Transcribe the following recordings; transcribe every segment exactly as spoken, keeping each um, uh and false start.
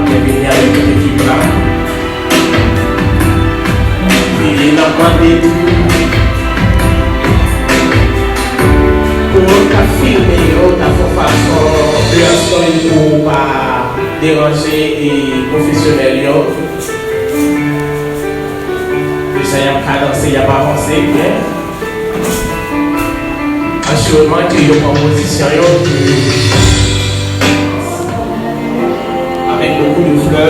Byenveni avèk tout ekip la. E n ap mande tou pou moun k ap filme yo, ta fè yon fason de ansanm pou pa deranje e pwofesyonèl yo. Deja y ap kadanse, y ap avanse byen. Asirèman ke yo pran pozisyon yo, ke avèk bokou de flè.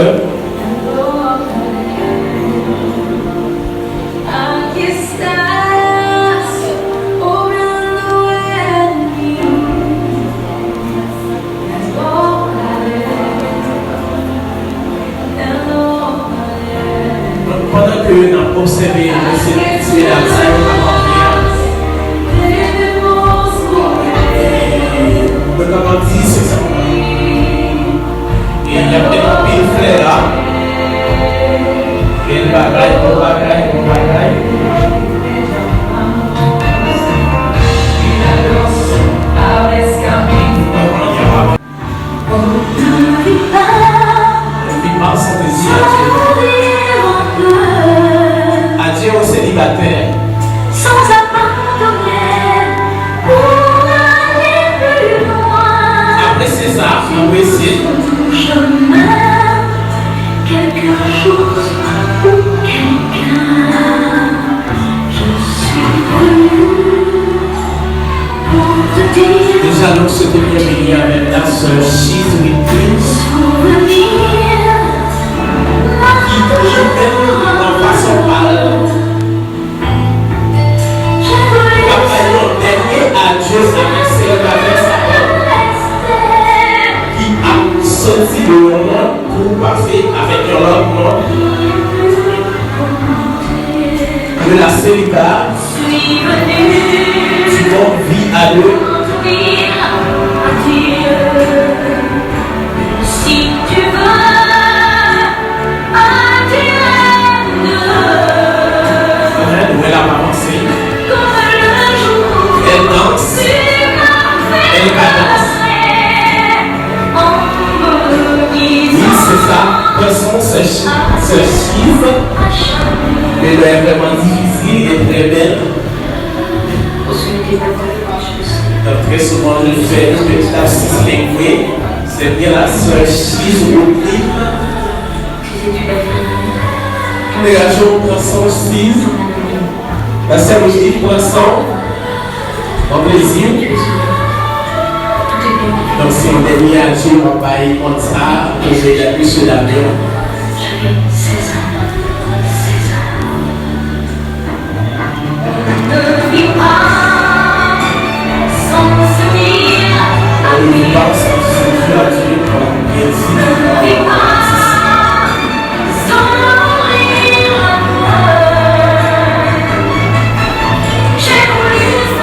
Donk, pandan ke n ap obsève mesye, ti medam sa yo k ap antre a, e, mwen kapab di se sa. E y ap met anpil flè la. Bèl bagay, bon bagay, bon bagay. Viva, sante di adye. Adye o selibatè. Apresye sa, apresye. Deja, nou swete byenveni avèk la sè Cheese with Dreams, ki toujou bèl nan fason pa l. N ap bay yon dènye adye avèk selibatè sa yo ki ap soti deyò an pou pase avèk yon lòt moun. De la seliba. Tu donnes vie à deux. Amen. Wè l ap avanse. Bèl dans. Bèl kadans. Wi, se sa. Pran swen w, sè Chi-, sè Chiz. Men lè vrèman difisil e trè bèl. Donk, trè souvan, nou fè nou pèp la sislengue. Se byen la sè Chiz Rodrigue. Degaje w, pran san w, Chiz. La sè Rodrigue, pran san w. Pran plezi w. Donk, se yon dènye adye m ap bay konsa, pou medam, mesye dam yo.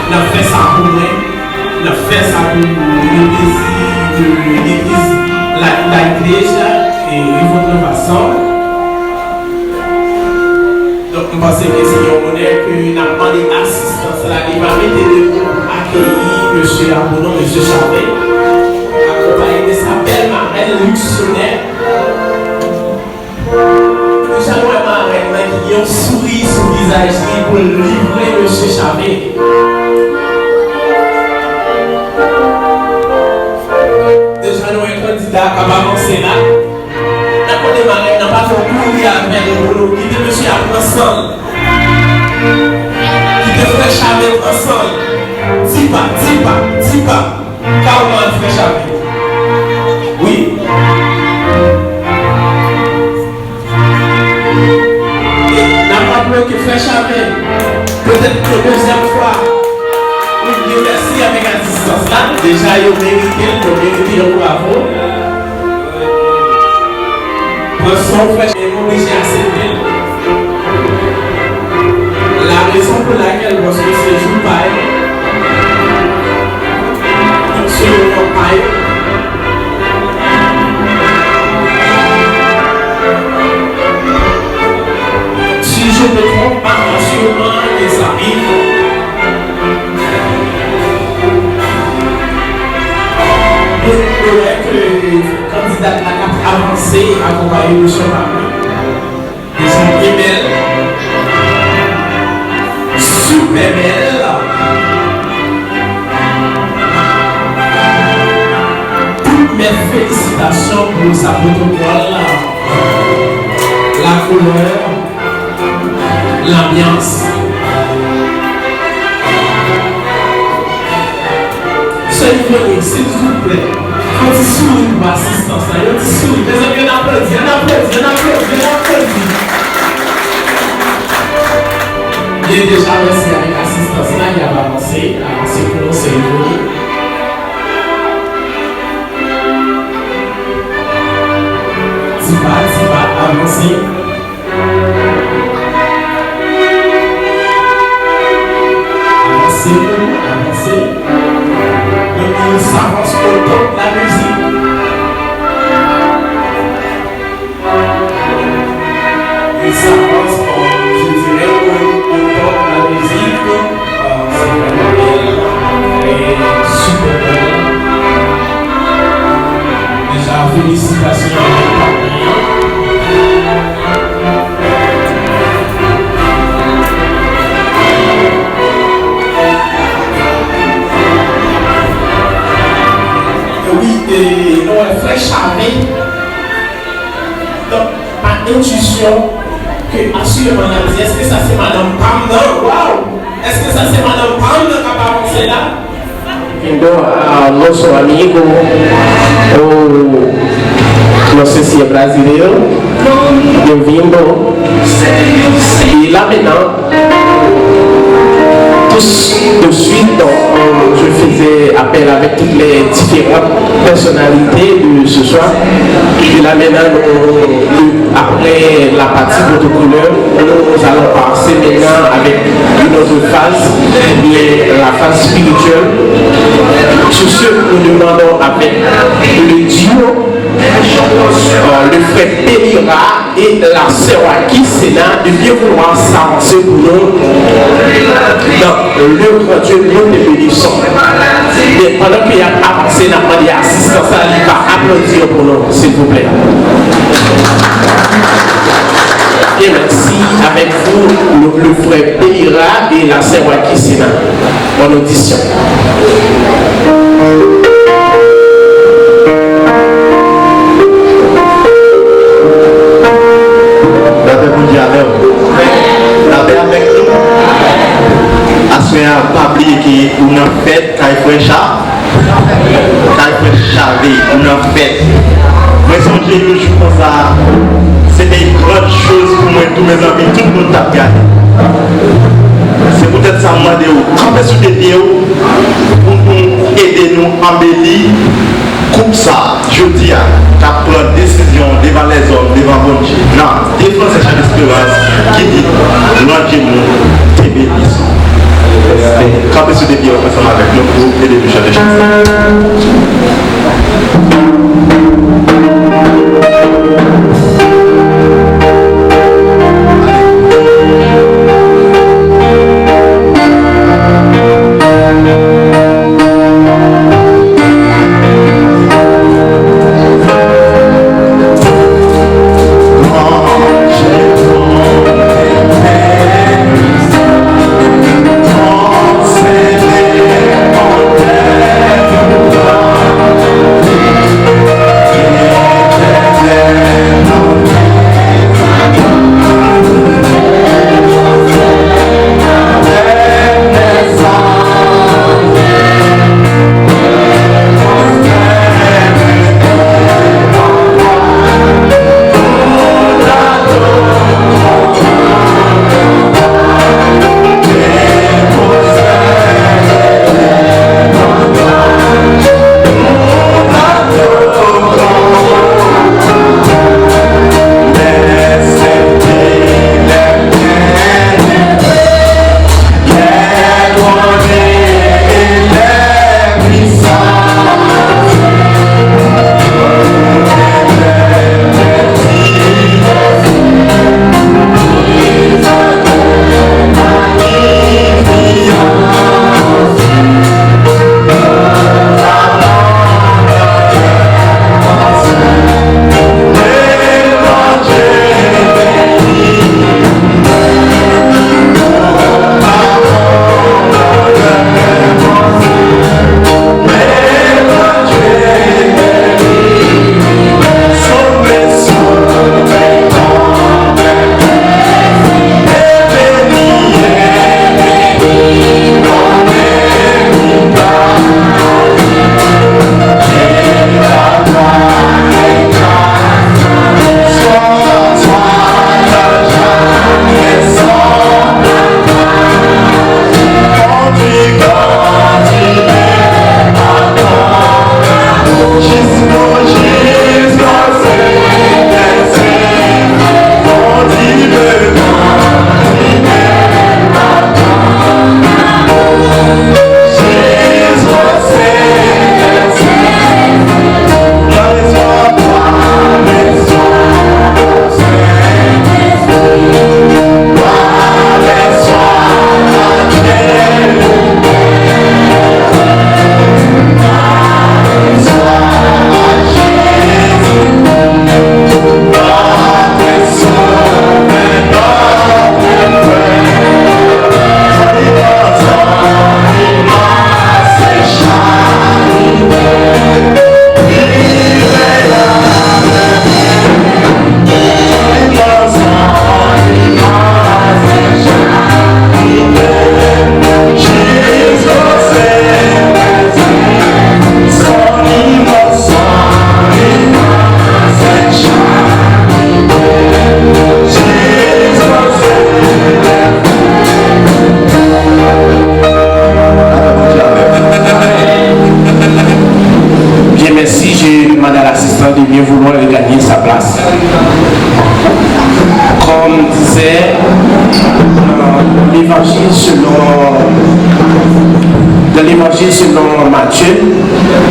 N ap fè sa pou mwen. N ap fè sa pou legliz, legliz, la, la iglesia, e Revolt Nova Sound. Donk, m panse ke se yon onè ke n ap mande asistans la, li va mete de mo pou akeyi mesye a, pou nou, mesye Chave, akonpaye de sa bèl marèn liksyonè. Deja nou wè marèn nan ki gen yon souri sou vizaj li pou l livre mesye Chave. Deja nou wè kandida k ap avanse la. N ap mande marèn nan pa fè kouri avè l, pou nou kite mesye a pran san l. Kite frè Chave pran san l. Ti pa, ti pa, ti pa. Kalman frè Chave. Wi. E n ap raple ke frè Chave, petèt pou dezyèm fwa, wi, yo mèsi avèk asistans la. Deja, yo merite l, yo merite yon bravo. Pran san w frè, e m oblije aksepte l. La rezon pou lakèl, paske se jou pa yo. Donk, se moman pa yo. Si je me trompe pas, rassure-moi, mes amis. Donk, nou wè ke kandidat la k ap avanse. Se akonpaye misyon pa mwen. Misyon trè bèl. Sipè bèl. Tout mèt felisitasyon pou sa pwotokòl la. La koulè. Lanbyans. Sè Yveline, silvouplè, fè yon ti souri pou asistans la. Yon ti souri. Mezanmi, ann aplodi, ann aplodi, ann aplodi, ann aplodi. Li deja avanse avèk asistans la, li ap avanse, avanse pou nou, Sè Yveline. Ti pa, ti pa, avanse. Avansez, avancez. Donc, il s'avance au top de la musique. Il s'avance, euh, je dirais, au, au top de la musique. Euh, c'est vraiment bien. Et super bien. Déjà, félicitations à Patrick. Wi, e, nou wè frè Chave. Donk, pa entwisyon ke asireman n ap di, èske sa se madanm pa m nan? Waw! Èske sa se madanm pa m nan k ap avanse la? Então, ah, nosso amigo, o nosso Cia Brasileiro, bem-vindo. E lá maintenant, tous de suite, on- je faisais appel avec toutes les différentes personnalités de ce soir. Et là maintenant, nous, nous Après la partie protocolaire, nous allons passer maintenant avec une autre phase, qui est la phase spirituelle, sur ce, nous demandons avec le duo, euh, le frère Pelira et la sœur Akisena de bien vouloir s'avancer pour nous dans le grand Dieu, nous te bénissons. Men pandan ke y ap avanse, n ap mande asistans la, li va aplodi pou nou, silvouplè. Bien, merci. Avec vous, le, le frère Pelira et la sœur Wakisina. Bonne audition. Lapè Bondye avè w. Lapè avèk nou. Aswè a, pa bliye ke ou nan fèt kay frè Cha. Kay frè Chave, ou nan fèt. Mwen sonje yon jou konsa, se te yon gran choz pou mwen tou, mezanmi, tout moun t ap gade. Se poutèt sa m mande w, kanpe sou de pye w, pou nou ede nou anbeli koup sa, jodi a, k ap pran desizyon devan lèzòm, devan Bondye. Nan de Franse Chan Esperans ki di, Landjemou te beni. Kanpe sou de pye w ansanm avèk nou pou ede nou chante chan sa. de mieux vouloir regagner sa place. Comme disait, euh, l'Évangile selon, dans l'Évangile selon Matthieu,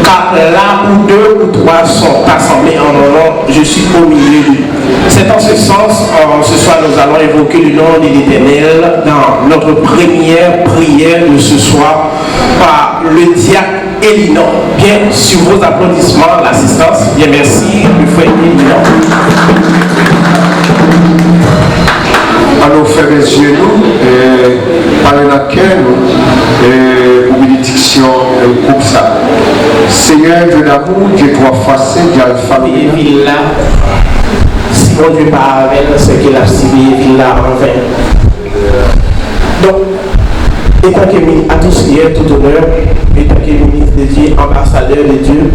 car là où deux ou trois sont assemblés en mon nom, je suis au milieu d'eux. C'est en ce sens, euh, ce soir, nous allons invoquer le nom de l'Éternel dans notre première prière de ce soir par le diacre Elinor. Bien, sur vos applaudissements, l'assistance. Bien, merci, le frère Elinor. Ann nou fèmen zye nou, e, pale nan kè nou, e, pou benediksyon, e, gwoup sa. Seigneur, Dieu d'amour, Dieu trois fois saint, Dieu alpha, omega. Vil la, si Bondye pa avè l, se ke l ap siveye vil la anven. Donk, etan ke mini-, à tout seigneur, tout honneur, etan ke ministre de Dieu, ambassadeur de Dieu.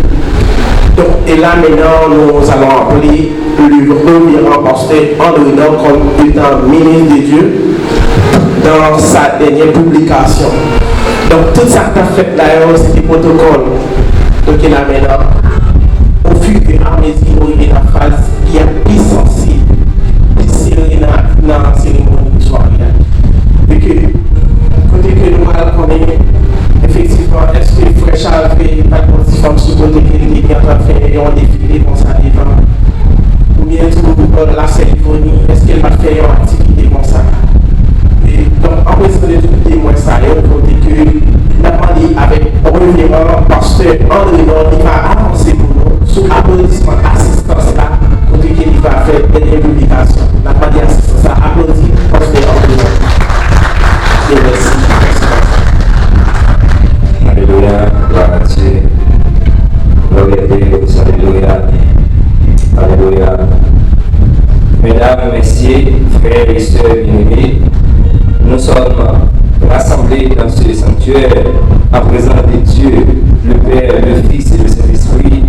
Donc, et là maintenant, nous allons appeler le révérend pasteur André Nord comme étant ministre de Dieu dans sa dernière publication. Donc, tout sa k t ap fèt la yo, se te pwotokòl. Donk, e la mentnan, au fur et à mesure nou rive nan faz ki ap pi sansib, pi sere nan, nan seremoni swarè a. E ke, kote ke nou pral konnen, efektivman, èske frè Charles pa t gon ti fanm sou kote ke li te gen antann fè yon defile konsa devan? Oubyen tou, euh, la seremoni, èske l pa t fè yon aktivite konsa? E donk, an prezans de tout temwen sa yo, kote ke n ap mande avèk reveran pastè André Nord, li va avanse pou nou sou aplodisman asistans la, kote ke li va fè dènye piblikasyon. N ap mande asistans la aplodi pastè André Nord. E mèsi. Alelouya, glwa a Dye. Glorye a Dye, alelouya. Alelouya. Medam, mesye, frè e sè byenneme, nous sommes rassemblés dans ce sanctuaire en présence de Dieu, le Père, le Fils et le Saint-Esprit,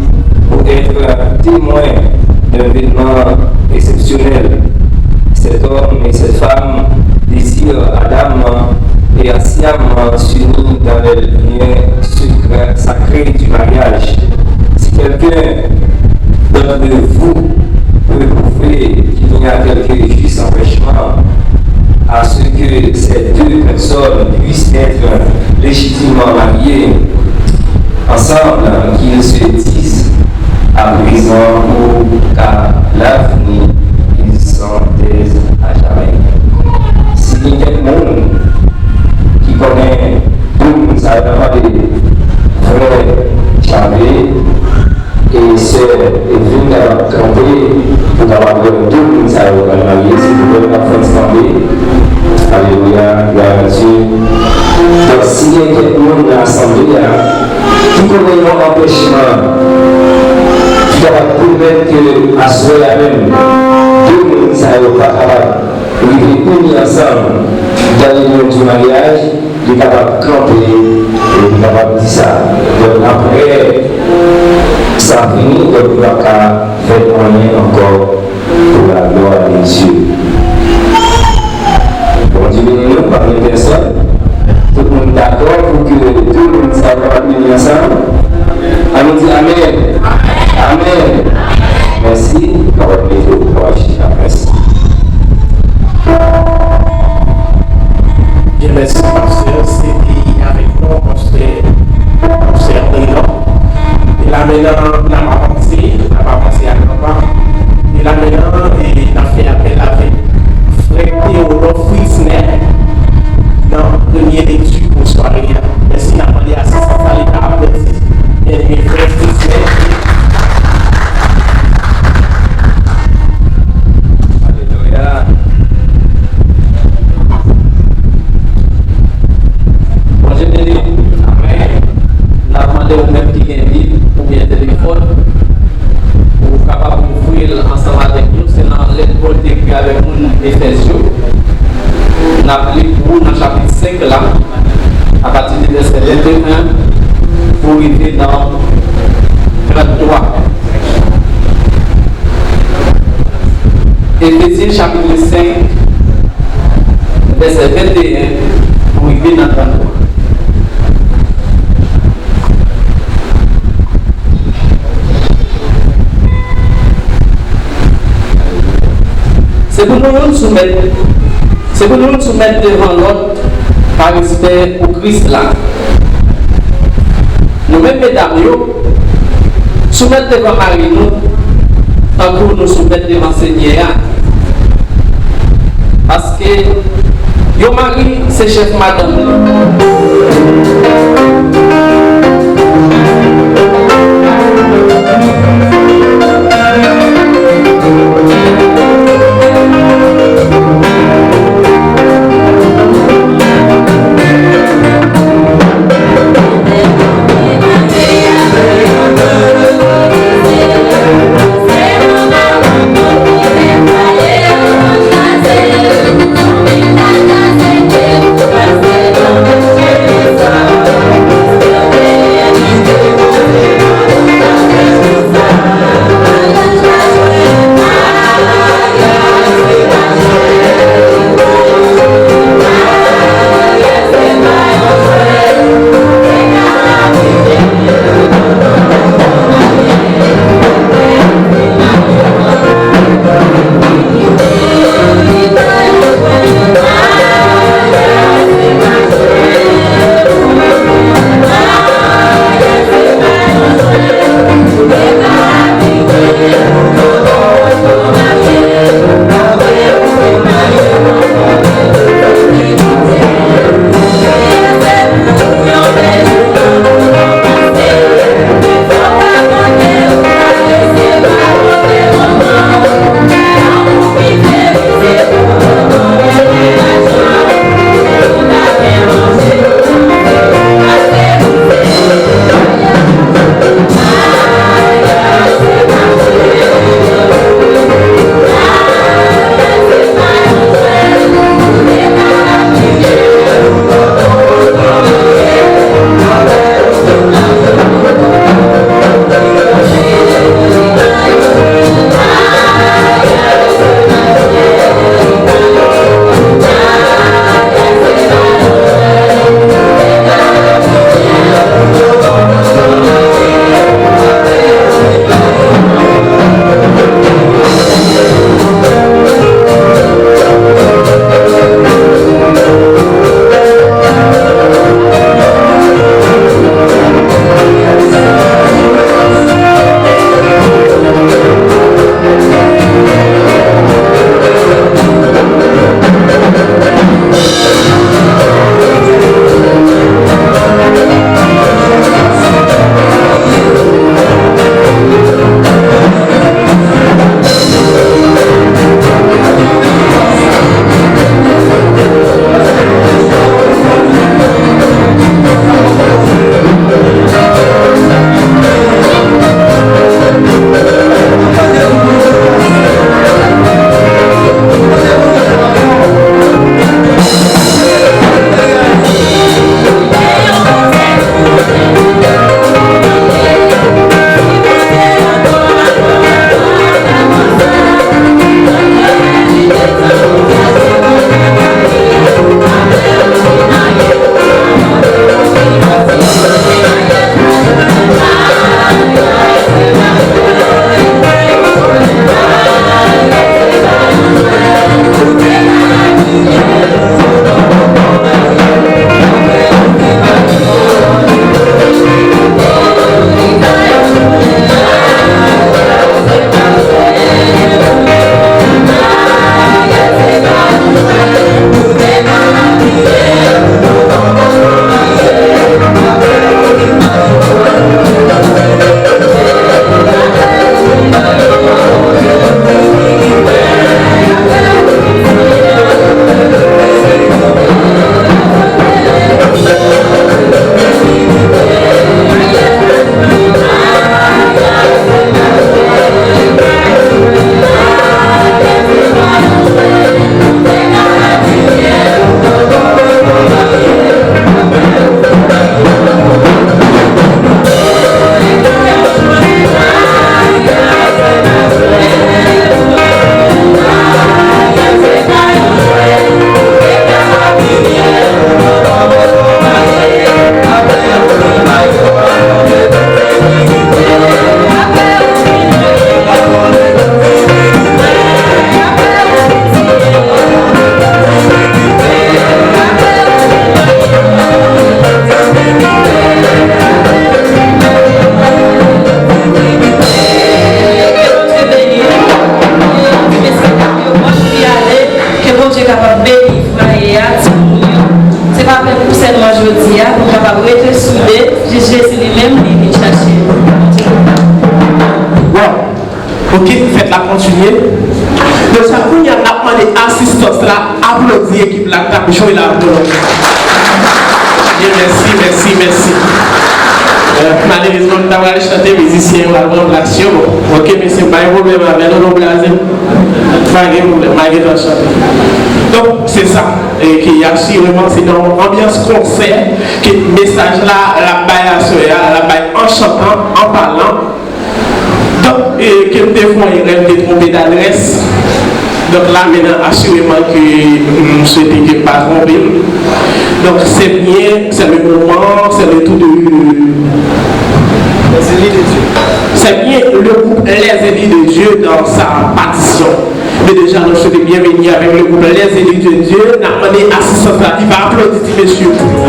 pour être témoins d'un événement exceptionnel. Cet homme et cette femme désirent ardemment et patiemment s'unir dans les liens secrets, sacrés du mariage. Si quelqu'un d'entre vous peut prouver qu'il y a quelque juste empêchement à ce que ces deux personnes puissent être légitimement mariées ensemble, qu'ils se disent à présent ou qu'à l'avenir, ils s'en taisent à jamais. Si gen kèk moun ki konnen de moun sa yo, n ap mande frè Chave e sè Edwin kapab kanpe pou kapab wè de moun sa yo pral marye. Silvouplè, n ap fè n kanpe. Alelouya, glwa a Dye. Donk, si gen kèk moun nan asanble a ki konnen yon anpèchman ki kapab pèmèt ke aswè a menm, de moun sa yo pa kapab rive ini ansanm dans l'union du mariage, li kapab kanpe e li kapab di sa. Donk, apre sa fini, donk, nou p ap ka fè anyen ankò pour la gloire de Dieu. Bondye beni nou, pa gen pèsòn. Tout moun dakò pou ke de moun sa yo kapab ini ansanm? Ann nou di amèn. Amèn. Mèsi. Pawòl Petro, pawòl Chita. Mèsi. Byen, mèsi, pastè. Se te avèk nou, pastè, pastè André Nord. E la, mentnan, n ap avanse, n ap avanse a gran pa. E la, mentnan, e n ap fè apèl avèk frè Theodore Frisner nan premye lekti pou sware a. Mèsi, n ap mande asistans la, li ka aplodi. Byeneme frè Frisner. Alelouya. Bondye beni. Amèn. N ap mande ou menm ki gen Bib oubyen telefòn, ou kapab ouvri l ansanm avèk nou. Se nan lèt Pòl te ekri avèk moun Efèz yo. N ap li pou ou nan chapit senk la, apati de vèsè venteyen pou rive nan tranntwa. Efezyen chapit senk, vèsè venteyen pou rive nan tranntwa. Se pou nou youn soumèt, se pou nou youn soumèt devan lòt pa respè pou Kris la. Nou menm medam yo, soumèt devan mari nou, tankou nou soumèt devan Senyè a. Paske yon mari se chèf madanm li. Ok, fèt la kontinye. Deja, kounye a, n ap mande asistans la, aplodi ekip la k ap jwe la pou nou. Byen, mèsi, mèsi, mèsi. Euh, malerezman, m ta pral chante, mizisyen yo al pran plas yo. Ok, mesye, pa gen pwoblèm avè nou, nou blaze. Pa gen pwoblèm, m a gentan chante. Donk, se sa. E ke asireman, se nan yon anbyans konsè ke mesaj la, l ap bay aswè a, l ap bay an chantan, an palan. Donk, e, ke m te fè yon erè, m te twonpe dadrès. Donk la, menm asireman ke m swete ke m pa twonpe m. Donk, c'est bien, c'est le moment, c'est le tour de... C'est bien le groupe Les Élus de Dieu dans sa partition. Men deja, nou swete byenveni avèk le group Les Élus de Dieu. N ap mande asistans la, li va aplodi ti mesye pou nou.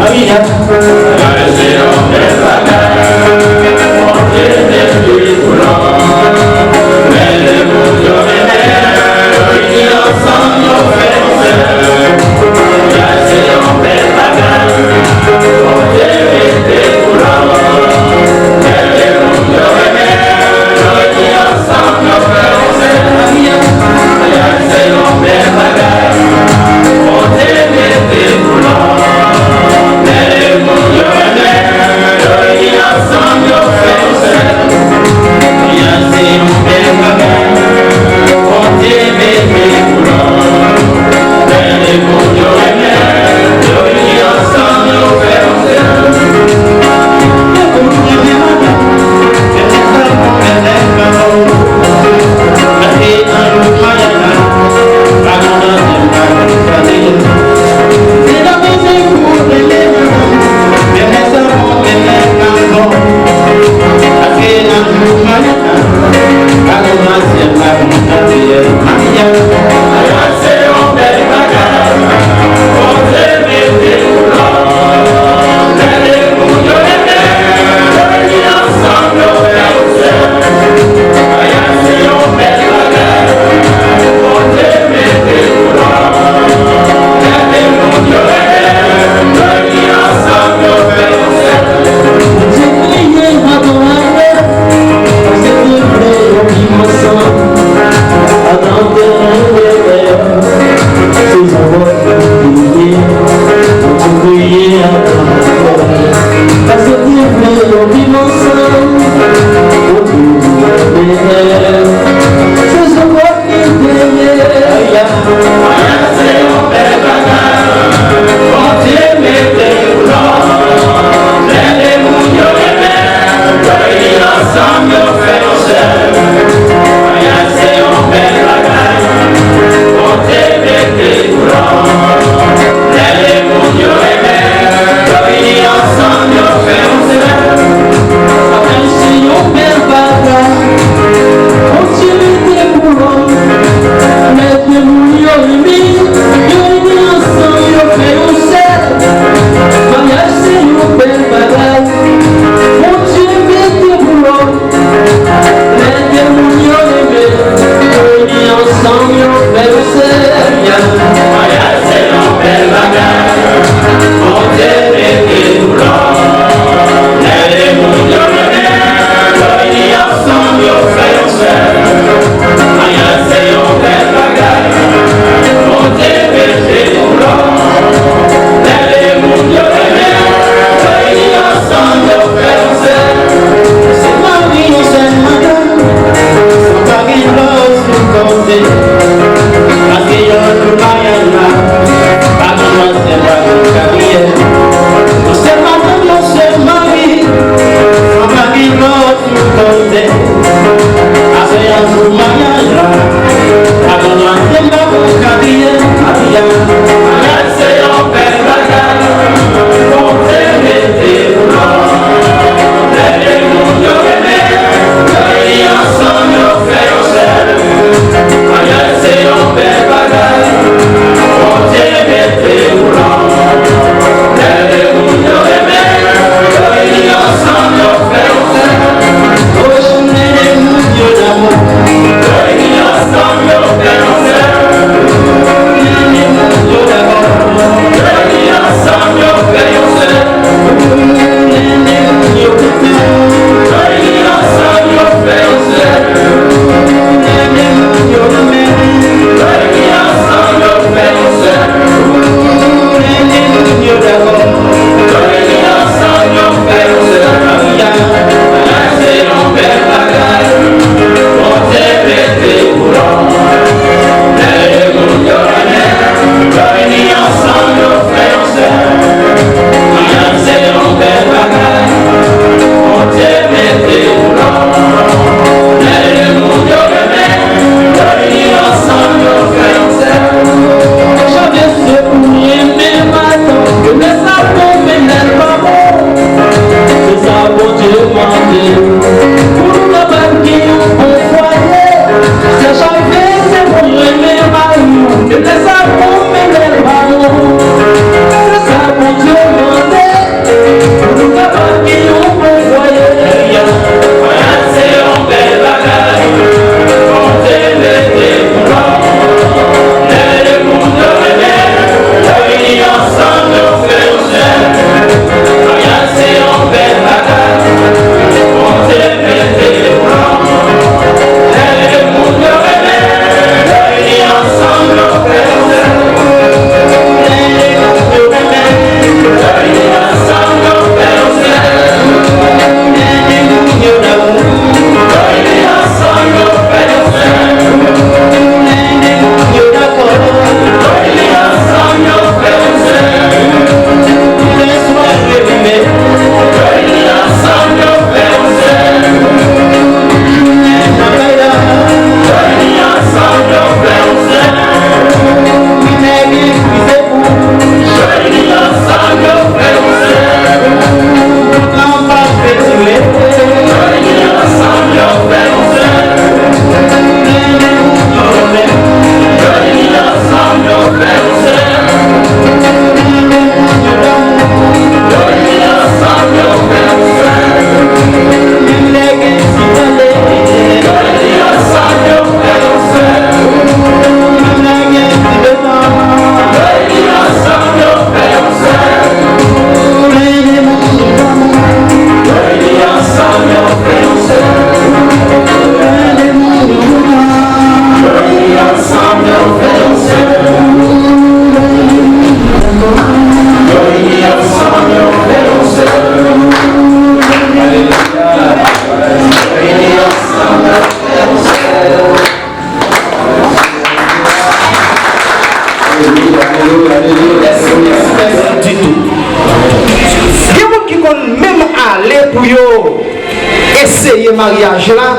maryaj la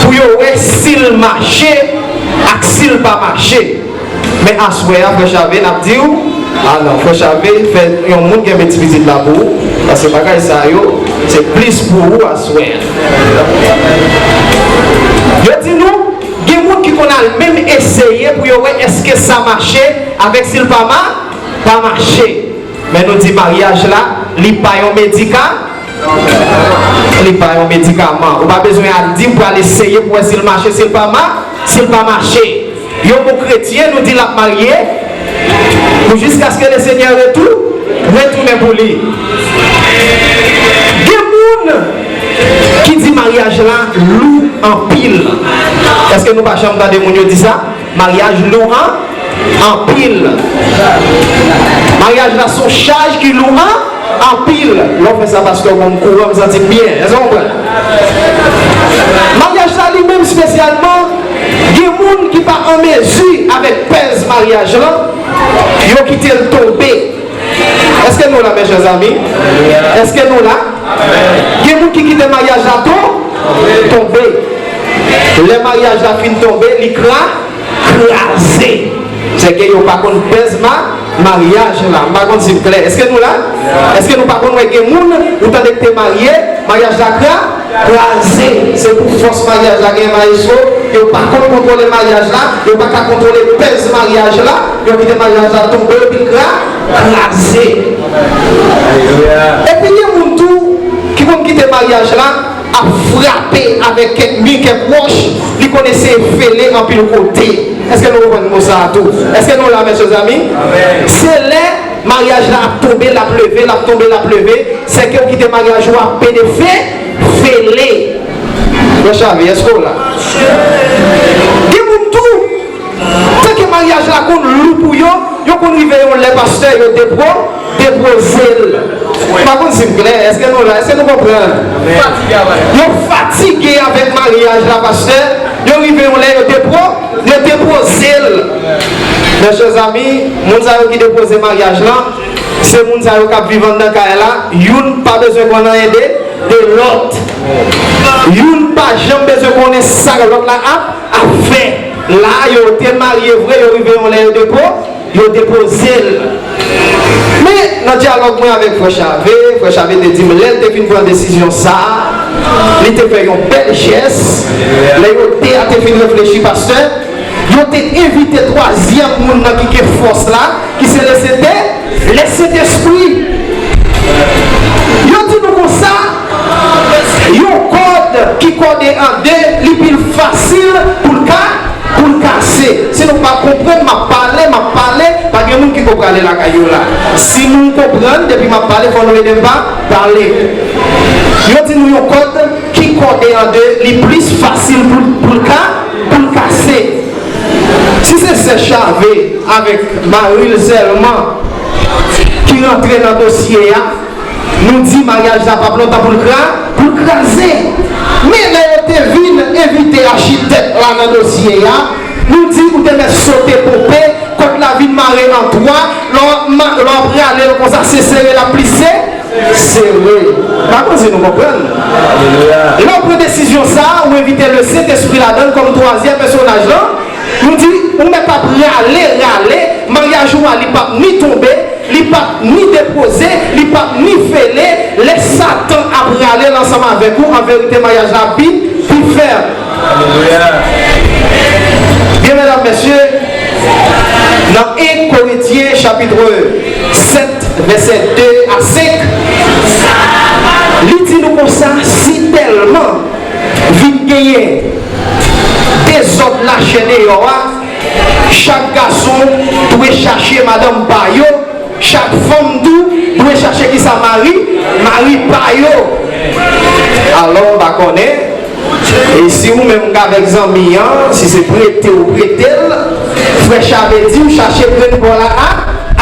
pou yo wè si l mache ak si l pa mache. Men aswè a, frè Chave, n ap di w, a non, frè Chave fè yon moun kenbe ti pitit la pou ou, paske bagay sa yo, se plis pou ou aswè a. Yo di nou, gen moun ki konn al menm eseye pou yo wè èske sa mache avèk si l pa ma-, pa mache. Men nou di maryaj la, li pa yon medika-, li pa yon medikaman. Ou pa bezwen al di pou al eseye pou wè si l mache, si l pa ma-, si l pa mache. Yon bon kretyen, nou di l ap marye pou jiskaske Lesenyè retou-, retounen pou li. Gen moun ki di maryaj la lou anpil. Èske nou pa janm tande moun yo di sa? Maryaj lou an, anpil. Maryaj la se yon chaj ki lou an, anpil. Lè w fè sa, pastè, w ban m kouran, m santi m byen. Èske w konprann? Maryaj la li menm espesyalman, gen moun ki pa an mezi avèk pèz maryaj lan, yo kite l tonbe. Èske nou la, mes chers amis? Èske nou la? Gen moun ki kite maryaj la ton-, tonbe. Lè maryaj la fin tonbe, li kra-, kraze. Sèke yo pa konn pèz ma-, maryaj la. M pa konn si m klè. Èske nou la? Èske nou pa konn wè gen moun, ou tande ki te marye, maryaj la kra-, kraze. Se pou fòs maryaj la gen, maestro. Yo pa konn kontwole maryaj la. Yo pa ka kontwole pèz maryaj la. Yo kite maryaj la tonbe, epi l kra-, kraze. Epi gen moun tou ki konn kite maryaj la ap frape avèk kèk mi, kèk wòch, li konn eseye fele anpil kote. Èske nou konprann mo sa a tou? Èske nou la, mes chers amis? Se lè maryaj la ap tonbe, l ap leve, l ap tonbe, l ap leve, sèke w kite maryaj ou ap pede fe-, fele. Frè Chave, èske w la? Gen moun tou, tanke maryaj la konn lou pou yo, yo konn rive yon lè, pastè, yo depwo-, depoze l. M pa konn si m klè. Èske nou la? Èske nou konprann? Yo fatige avèk maryaj la, pastè. Yo rive yon lè, yo depwo-, yo depoze l. Mes chers amis, moun sa yo ki depoze maryaj lan, se moun sa yo k ap viv anndan kay la. Youn pa bezwen konn anyen de, de lòt. Youn pa janm bezwen konnen sa lòt la ap, ap fè. La, yo te marye vre, yo rive yon lè, yo depo-, yo depoze l. Men, nan dyalòg mwen avèk frè Chave, frè Chave te di m, lè l te fin pran desizyon sa a, li te fè yon bèl jès. Lè yo de a te fin reflechi, pastè, yo te envite twazyèm moun nan ki gen fòs la, ki se Lesente-, Lesentespri. Yo di nou konsa, yon kòd ki kòde an de, li pi fasil pou l ka, pou l kase. Si nou pa konprann, m ap pale, m ap pale, pa gen moun ki ko prale lakay yo la. Si nou konprann, depi m ap pale, fò nou ede m pa pale. Yo di nou yon kòd ki kòde an de, li plis fasil pou, pou l ka, pou l kase. Si se sè Chave avèk mari l sèlman ki rantre nan dosye a, nou di maryaj la p ap lontan pou l kra-, pou l kraze. Men lè yo te vin envite achitèk la nan dosye a, nou di ou te mèt sote ponpe, kòd la vin mare an twa, lè w ap ma-, lè w ap rale l konsa, se sere l ap plis se-, sere. M pa konn si nou konprann. Lè w pran desizyon sa a, ou envite Lesentespri ladan l kòm twazyèm pèsonaj lan, nou di, ou mèt ap rale, rale, maryaj ou a, li p ap ni tonbe, li p ap ni depoze, li p ap ni fele, lè Satan ap rale l ansanm avèk ou, an verite, maryaj la ap pi, pi fèm. Alelouya. Byen, medam, mesye, nan en Korentyen, chapit sèt, vèsè de a senk, li di nou konsa, si tèlman vin genyen dezòd lachè deyò a, chak gason dwe chache madanm pa yo, chak fanm tou dwe chache kisa? Mari, mari pa yo. Alò, m pa konnen, e si ou menm k avèk zanmi an, si se prete ou prete l, frè Chave di w chache grenn bò la a,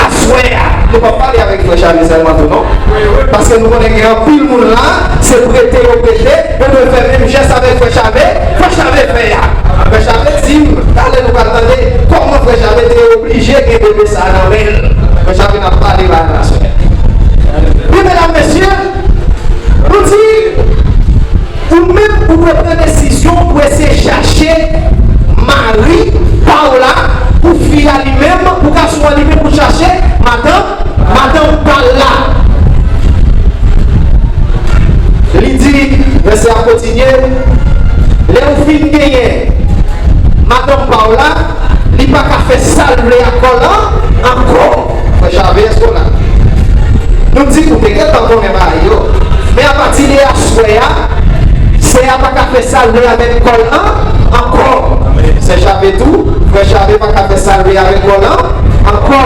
aswè a. Nou p ap pale avèk frè Chave sèlman tou non. Paske nou konnen gen anpil moun la, se prete yo prete, yo dwe fè menm jès avèk frè Chave, frè Chave fè a. Frè Chave di m, talè nou pral tande kòman frè Chave te oblije gen bebe sa a nan men l. Frè Chave n ap pale ba n aswè. Wi, medam, mesye, nou di, ou menm, ou dwe madanm pa w la, li pa ka fè sa l vle ak kò l lan ankò. Frè Chave, èske w la? Nou di ou te gentan konnen bagay yo. Men apati de aswè a, sè a pa ka fè sa l vle avèk kò l lan ankò. Sè Chave tou, frè Chave pa ka fè sa l vle avèk kò l lan ankò.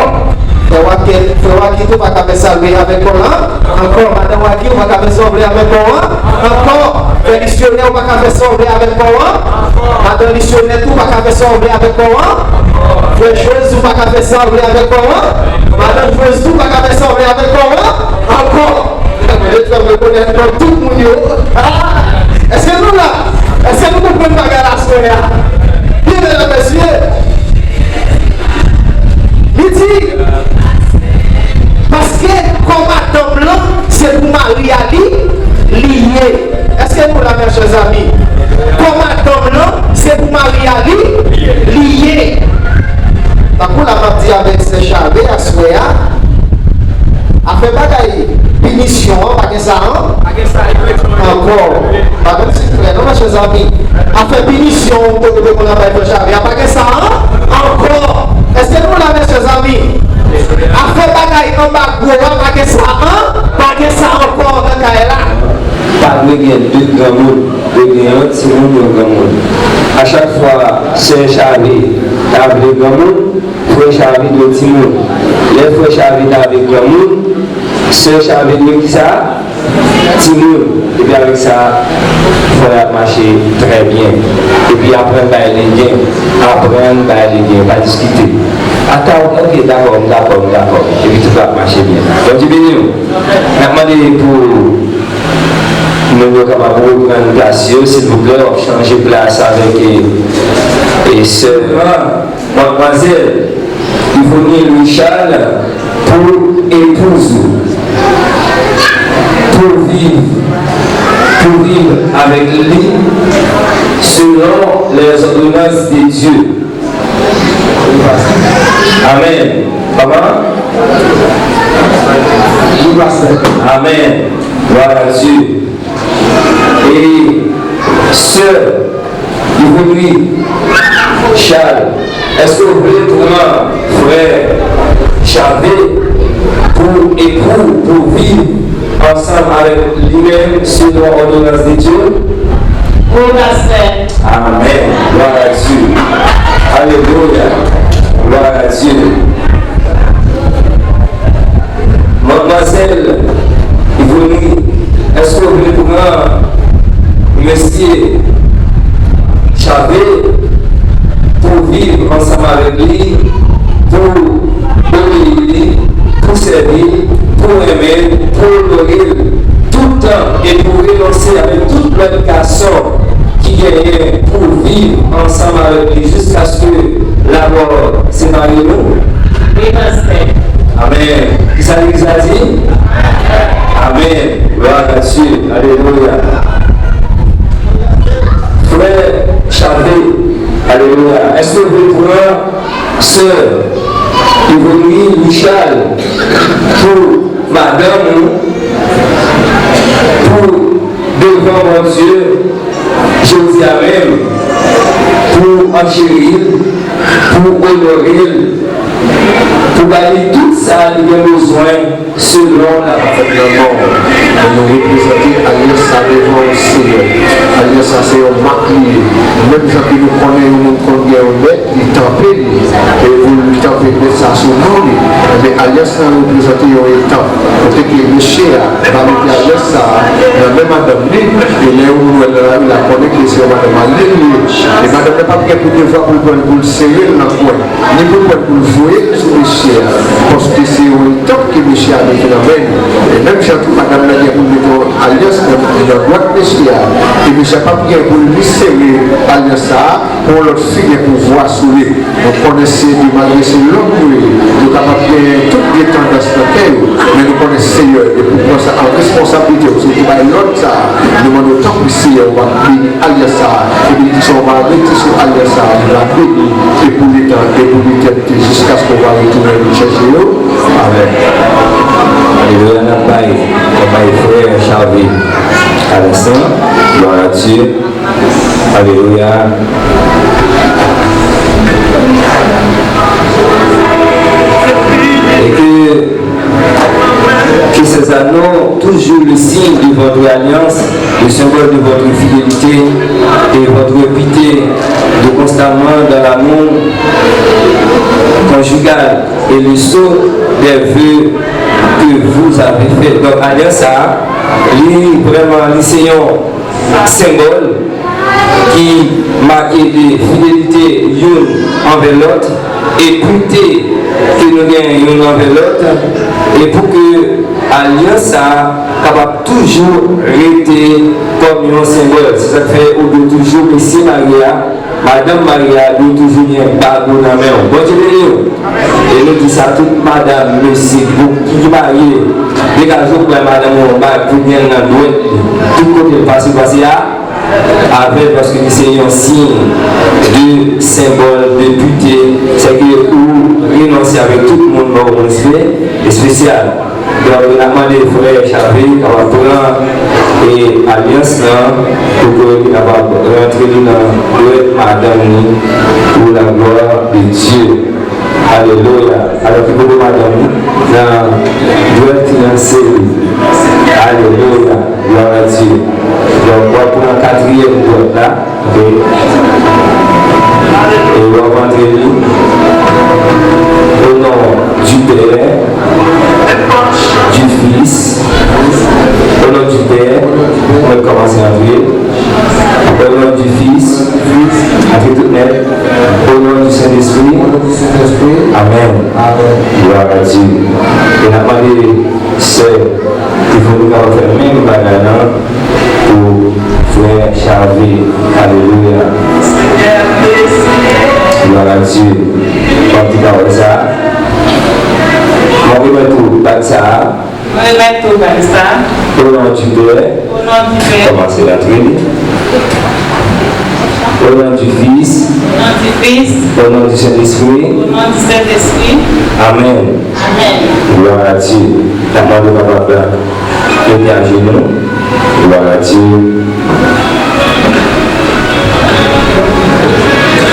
Frè Waki, frè Waki tou pa ka fè sa l vle avèk kò l lan ankò. Madan Waki, ou pa ka fè sa w vle avèk kò w lan ankò. Frè Lisyonè, ou pa ka fè sa w vle avèk kò w lan. Madan Lisyonè tou pa ka fè sa w vle avèk kò w lan. Frè Jwez, ou pa ka fè sa w vle avèk kò w lan. Madan Jwez tou pa ka fè sa w vle avèk kò w lan ankò. Bondye fè m rekonèt non tout moun yo. Èske nou la? Èske nou konprann bagay la aswè a? Byen, medam, mesye. Li di, paske kò madanm lan, se pou mari a li, li ye. Èske nou la, mes chers amis? Kò madanm lan, se pou mari a li, li ye. Tankou la m ap di avèk sè Chave aswè a, afè bagay pinisyon an, pa gen sa an, ankò. Pa menm si frè, non, mes chers amis. Afè pinisyon ou te, ou te konn ap bay frè Chave a, pa gen sa an, ankò. Èske nou la, mes chers amis? Afè bagay anbago a, pa gen sa an, pa gen sa ankò nan kay la. Pa dwe gen de granmoun, dwe gen yon timoun, yon granmoun. A chak fwa sè Chave ta vle granmoun, frè Chave dwe timoun. Lè frè Chave ta vle granmoun, sè Chave dwe kisa? Timoun. Epi avèk sa, frè a ap mache trè byen. Epi aprann bay legen, aprann bay legen, pa diskite. Ata, ok, dakò, m dakò, m dakò. Epi tout ap mache byen. Bondye beni w. N ap mande pou moun yo kapab reprann plas yo, silvouplè, w ap chanje plas avèk, e, e sè. Madmwazèl Yvonne Louis Charles pou epouz ou, pou viv, pou viv avèk li selon les ordonnances de Dieu. Amèn. Kòman? Amèn. Glwa a Dye. E sè Yvonne Charles, èske w vle pran frè Chave pou epou, pou viv ansanm avèk li menm selon òdonans de Dye? Wi, pastè. Amèn. Glwa a Dye. Alelouya. Glwa a Dye. Madmwazèl Yvonne, èske w vle pran mesye Chave pou viv ansanm avèk li, pou obeyi li, pou sèvi l, pou renmen l, pou onore l tout tan e pou renonse avèk tout lòt gason ki genyen pou viv ansanm avèk li jiskaske lamò separe nou? Wi, pastè. Amèn. Kisa legliz la di? Amèn. Glwa a Dye. Alelouya. Frè Chave. Alelouya. Èske w vle pran sè Yvonne Richard pou madanm ou, pou devan Bondye, jodi a menm, pou w cheri l, pou w onore l, pou w ba li tout sa li gen bezwen selon la. Avèk lanmò, men nou reprezante alyans sa devan w, Senyè. Alyans sa se yon mak li ye. Menm jan ke nou konnen yon moun konn gen yon bèt, li tanpe li, e pou li tanpe bèt sa sou non li. Ebyen, alyans lan reprezante yon etap kote ke mesye a va mete alyans sa a nan men madanm li, e lè yon moun wè l nan lari, l ap konnen ke se yon madanm al li ye. E madanm nan p ap gen pou devwa pou l pran l, pou l sere l nan kwen, ni pou l pran l, pou l voye l sou mesye a, paske se yon etap ke mesye a mete nan men li. E menm jan tou, madanm nan gen pou l mete yon alyans nan, nan dwèt mesye a, e mesye a p ap gen pou l ni sere alyans sa a, pou yon lòt fi gen pouvwa sou li. Nou konnen se de, malgre se lòm yo ye, yo kapab gen tout de tandans nan kè yo, men nou konnen se Seyè, e pou pran sa an responsablite, ou se pou bay lòd sa a. Nou mande w, tanpri, Seyè, ou va beni alyans sa a, e benediksyon ou va rete sou alyans sa a, li va beni, e pou letan, e pou letènite, jiskaske w va retounen vin chèche yo. Amèn. Alelouya, n ap bay, n ap bay frè Charvet alyans lan. Glwa a Dye. Alelouya. votre alliance, le symbole de votre fidélité et votre pitié de constamment dans l'amour conjugal et le sceau des vœux que vous avez fait. Donk, alyans sa a, li vrèman, li se yon senbòl ki make de fidelite youn anvè lòt, e pite ke nou genyen youn anvè lòt, e pou ke alyans sa a kapab toujou rete kòm yon senbòl. Se sa k fè ou dwe toujou mesye marye a, madanm marye a dwe toujou gen bago nan men w. Bondye beni w. E nou di sa, tout madanm, mesye ki, ki marye, degaje w pran madanm ou yon bag pou gen l nan dwèt li. Tout kote l pase, pase a, avè l, paske li se yon siy de senbòl de pite, sèke ou renonse avèk tout moun ba w yon respè espesyal. Donk, n ap mande frè Chave kapab pran, e, alyans lan, pou ke li kapab rantre li nan dwèt madanm li, pour la gloire de Dieu. Alelouya. Alò, ki poko madanm ou nan dwèt fiyanse li. Alelouya. Glwa a Dye. Donk, w ap pran katriyèm dwèt la. Ok. E w ap antre li. Au nom du Père, du Fils, au nom du Père, mwen kòmanse antre. Au nom du Fils, antre tout nèt. Au nom du Saint-Esprit. Amèn. Glwa a Dye. E n ap mande sè Tifoni kapab fè menm bagay lan pou frè Chave. Alelouya. Glwa a Dye. W ap di pawòl sa a. Mwen remèt ou bag sa a. Mwen remèt ou bag sa a. Au nom du Père. Au nom du Père. Kòmanse rantre li. Au nom du Fils. Au nom du Fils. Au nom du Saint-Esprit. Au nom du Saint-Esprit. Amèn. Amèn. Glwa a Dye. N ap mande w kapab mete ajenou. Glwa a Dye.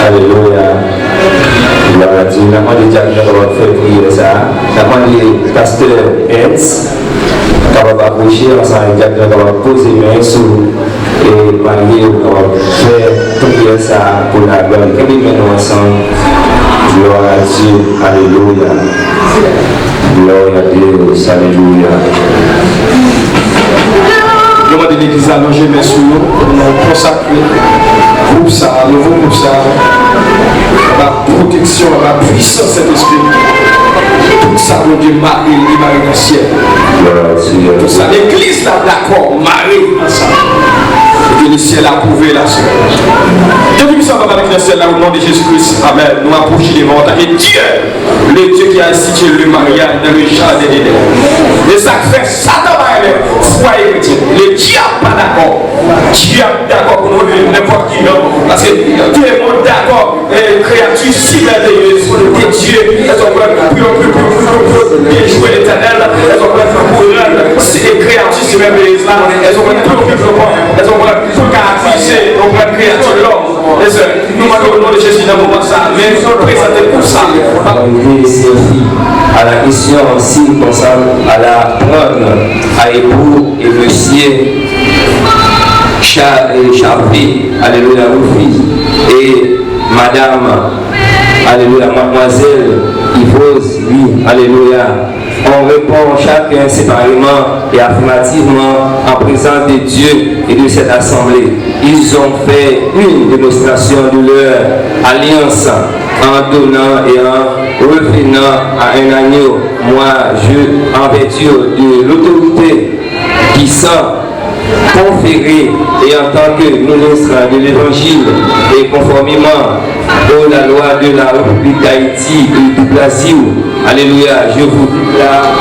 Alelouya. Glwa a Dye. N ap mande dyak lan kapab fè priyè sa a. N ap mande pastè Ernst kapab apwoche ansanm avèk dyak lan, kapab poze men sou, e, marye yo, kapab fè priyè sa a pou laglwa. Kenbe men nou ansanm. Glwa a Dye. Alelouya. Glwa a Dye. Alelouya. Nou mande legliz la lonje men sou nou pou nou konsakre gwoup sa a, nouvo gwoup sa a, anba pwoteksyon, anba pwisans Sentespri. Tout sa Bondye mare, li mare nan syèl. Glwa a Dye. Tout sa legliz la dakò, mare ansanm. E ke le syèl apwouve la sè. Depi ki sa va avèk nan syèl la, o non de Jezi Kris. Amèn. Nou apwoche devan w antanke Dye. Le Dieu qui a institué le mariage dans le jardin d'Éden. E sa k fè Satan pa renmen fwaye kretyen. Le dyab pa dakò. Dyab dakò pou nou viv nenpòt ki jan. Paske tout le monde dakò, eh, créature si merveilleuse que Dieu, elles ont peur, pour, pour, pour, pour, pour déjouer l'Éternel, elles ont peur pour rendre ces créatures si merveilleuses là, elles ont peur pour, pour, pour, elles ont peur pour accuser, on prend créature l'homme. Lè sè, nou mande o non de Jezi nan moman sa a, men prezante koup sa. Arrivée servie à la question s'il consent à la prendre à époux et monsieur Cha-, et Charpé, alléluia, Rufi, et madame, alléluia, mademoiselle Yvose, oui, alléluia. On répond chacun séparément et affirmativement en présence de Dieu et de cette assemblée. Ils ont fait une démonstration de leur alliance en donnant et en revenant à un agneau. Moi, je, en vertu de l'autorité qui sont conféré et en tant que ministre de l'Évangile et conformément aux la loi de la République d'Haïti et du Brésil, alléluia, je vous déclare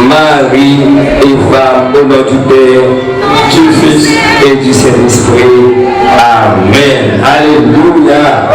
mari et femme au nom du Père, du Fils et du Saint-Esprit. Amen. Alléluia.